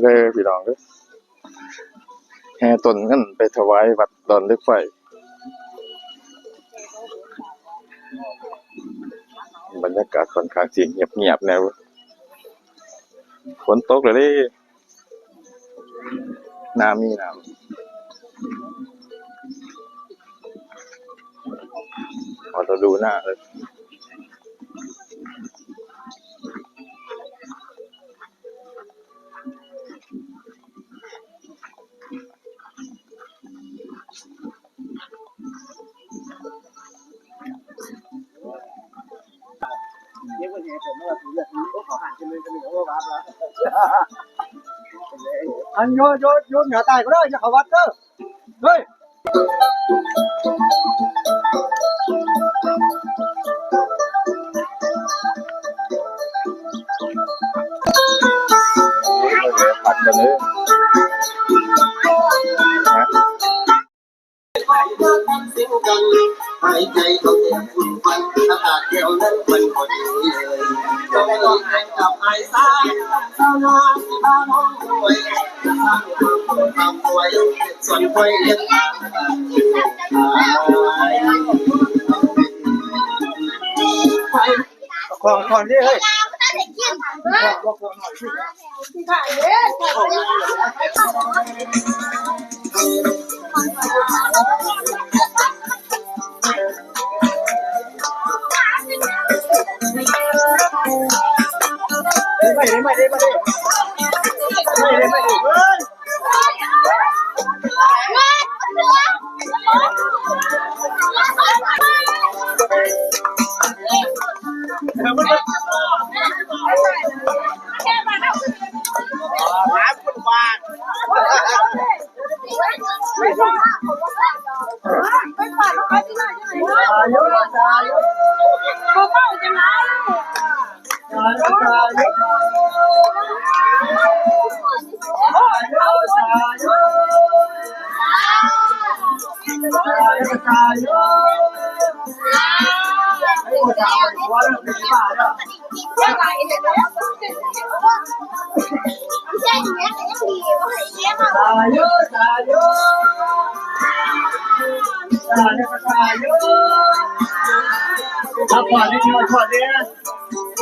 ເດີພີ່ນ້ອງເອີຍ ແຫ່ຕົ້ນເງິນໄປຖວາຍວັດດອນເຫຼັກໄຟ. ບັນຍາກາດຂ້ອນຂ້າງຊິງຽບໆແດ່ ຝົນຕົກແລ້ວເດ້. ໜ້າມີນ້ຳ ຮອດລະດູໜ້າເລີຍ. ອັນໂຍນ ໂຍນ ໂຍນເໜືອໃຕ້ກໍໄດ້ ຢ່າເຂົ້າວັດເດີ ເຮີ້ຍ. ຂອງ ຂອງນີ້ເຮີ້ຍ ສາທຸ ສາທຸ ສາທຸ ສາທຸ ພັກຜ່ອນນິດ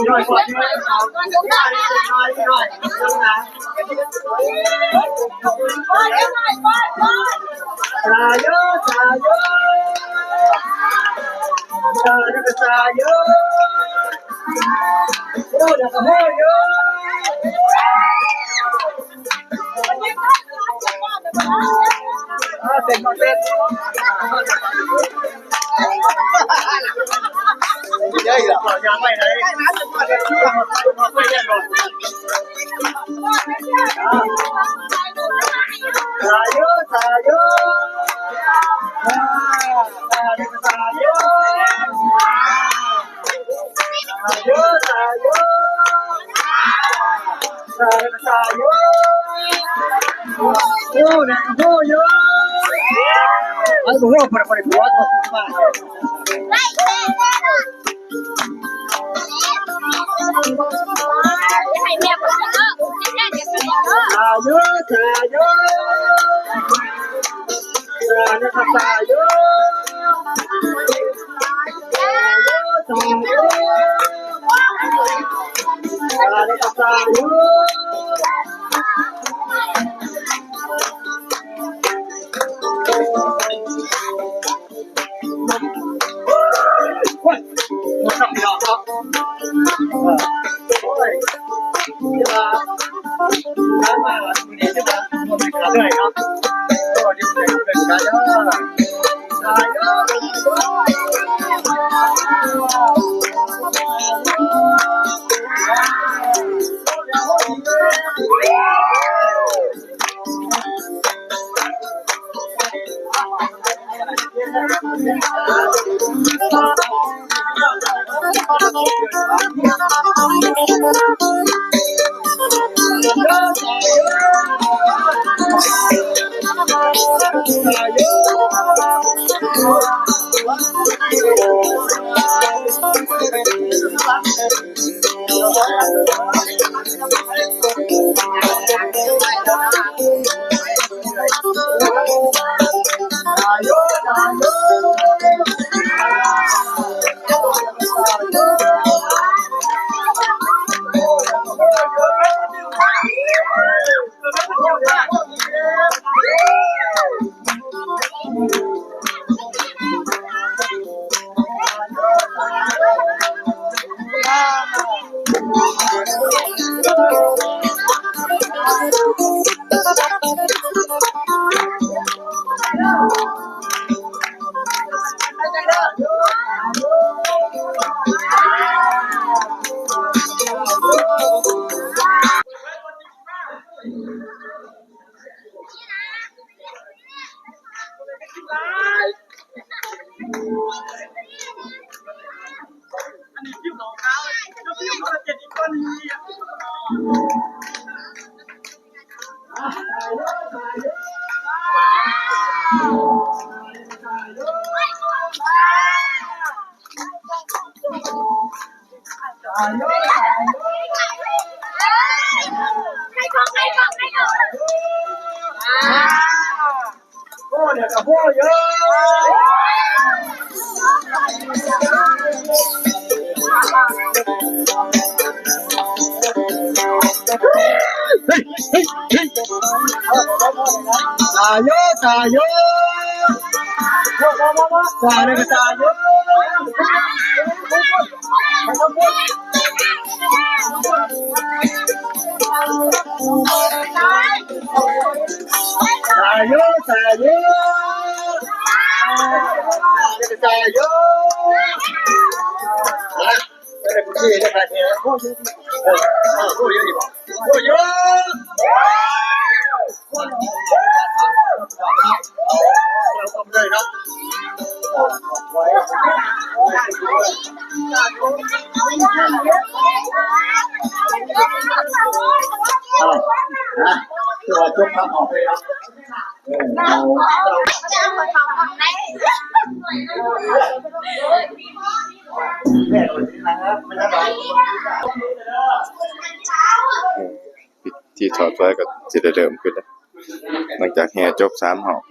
ໜ້ອຍ ຂອບໃຈ ສາທຸ ສາທຸ ສາທຸ ໂອ້ ດຽວກໍໂຫດຢູ່ ເອີ ເຕັ້ນ ເຕັ້ນ ສາທຸ ສາທຸ ສາທຸ ສາທຸ ສາທຸ ສາທຸ ສາທຸ ໂອ້ ນະ ໂອ້ ໂຢ ອັນ ໂອ້ ບໍ່ໄດ້ ບໍ່ໄດ້ ບໍ່ໄດ້ ສາທຸ ສາທຸ ສາທຸ ສາທຸ ສາທຸ ສາທຸ ສາທຸ ສາທຸ ໂອ້ຍ ໂທດນຳພີ່ນ້ອງເນາະ ໂອ້ຍ ທີ່ວ່າ ການມາມື້ນີ້ຖືວ່າບໍ່ແມ່ນການເມື່ອຍເນາະ ກໍດີໃຈນຳເພິ່ນກັນເດີ. ສາທຸ ໂອ້ ດຽວກະໂອ້ເອີຍ ຕາຍໂຢ ຕາຍໂຢ ຕາຍໂຢ ຕາຍໂຢ ຕາຍໂຢ ຕາຍໂຢ ຕາຍໂຢ ພິທີຖອດຖວາຍກໍຊິໄດ້ເລີ່ມຂຶ້ນແລ້ວ ຫຼັງຈາກແຫ່ຈົບສາມຮອບ.